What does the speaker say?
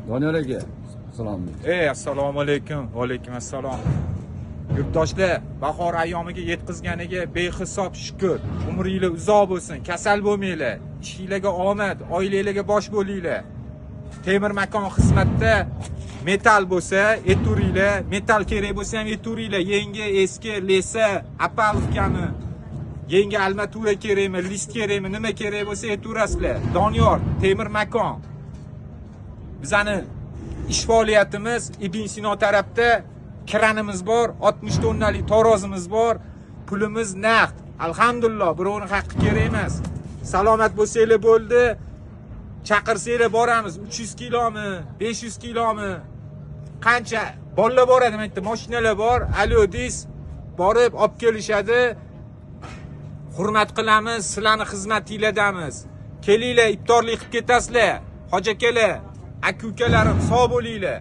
Doniyor aka, assalomu alaykum. Ey, assalomu alaykum. Va alaykum assalom. Yurtdoshlar, bahor ayyomiga yetkazganiga behisob shukr. Umringlar uzoq bo'lsin, kasal bo'lmanglar. Ishinglarga omad, oilanglarga bosh bo'linglar. Temir makon xizmatda metal bo'lsa, eturinglar, metal kerak bo'lsa ham eturinglar. Yangi, eski, lesa, apalovkami, yangi almatura kerakmi, list kerakmi, nima kerak bo'lsa eturasizlar. Doniyor, Temir makon. Bizani ish faoliyatimiz Ibn Sino tarafda kranimiz bor, 60 tonnalik tarozimiz bor, pulimiz naqd. Alhamdulillah, birovning haqqi kerak emas. Salomat bo'lsanglar bo'ldi. Chaqirsanglar boramiz. 300 kilomi, 500 kilomi? Qancha bolalar boradi, mana yerda mashinalar bor, alo deysiz, borib olib kelishadi. Hurmat qilamiz, sizlarni xizmatinglardamiz. Kelinglar, iftorlik qilib ketasizlar. Hoji akalar, aka ukalarim, sog' bo'linglar.